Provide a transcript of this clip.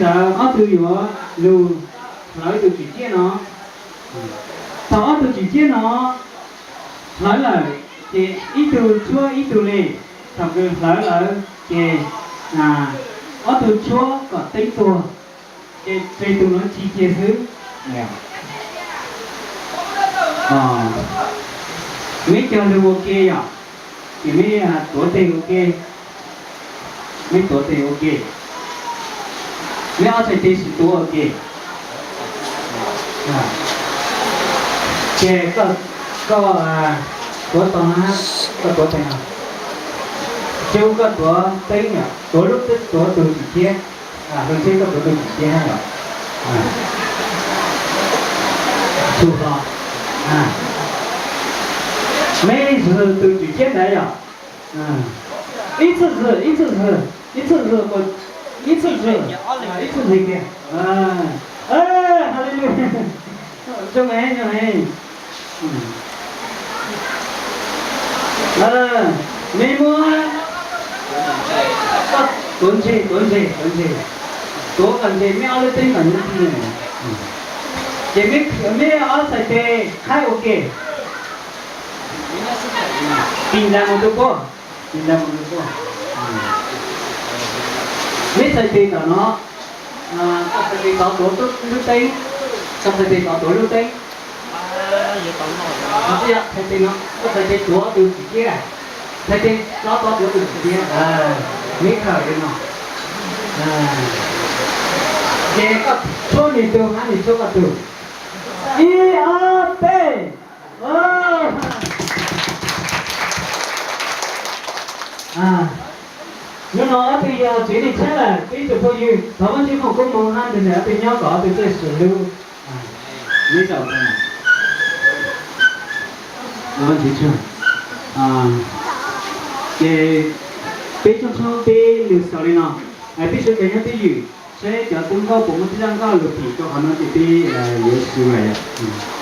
Sawv ob tug yuav lug hlawv tus tswm ciab no. Thaum ob tug tswm ciab no hlawv lawm, ces ib tug tshuab ib tug li. Thaum kws hlawv lawm ces ob tug tshuab kom teeb tuag, ces tseg tus nuav tsi cia xwb. Meb cog lug ua ke yom, ces meb tuav teg ua ke, meb tuav teg ua ke, meb ob txhais tes sim tuav ua ke. Ces koj tuav tog no, koj tuav teg no, tsi ua koj tuav teeb yom, tuav lub, tuav tug tswm ciab, lub tsheb koj tuav tug tswm ciab hab yom. Tug no, meb zwm tug tswm ciab ntawd yom. Ib txhij zwm, ib txhij zwm, ib txhij zwm, ib txhij zwm, ib txhij zwm kiag. Hallelujah. Zoo heev, zoo heev. Meb muab, tuav ntseg, tuav ntseg, tuav ntseg, tuav kom ntseg meb ob lub teeb kom nyob tib le. Ces meb ob txhais tes qhaib ua ke, tis ntas mus rau puab, tis ntas mus rau puab. Meb txhais tes tom no, koj txhais tes tod tuav lub teeb, koj txhais tes tod tuav lub teeb. Txhais tes no, koj txhais tes tuav tus tswm ciab, txhais tes tod tuav tus tswm ciab, meb khaws li no. Ces koj tshuab nwg tug hab nwg tshuab koj tug. Ib, ob, peb. Hnub no ob tug yog tsev neeg tshaib lawm, peb tug phooj ywg, thov Vajtswv foom koob hmoov hab nrug nwg ob tug nyob kom ob tug txawj swm lub. Neb zaum, ces peb tshooj tshoob peb lug xaus li no, peb sawv daws nyob twj ywm saib cov tub nkauj puas muaj tej zaj nkauj lug phim rau qhov no ces peb yuav swv lawm yom.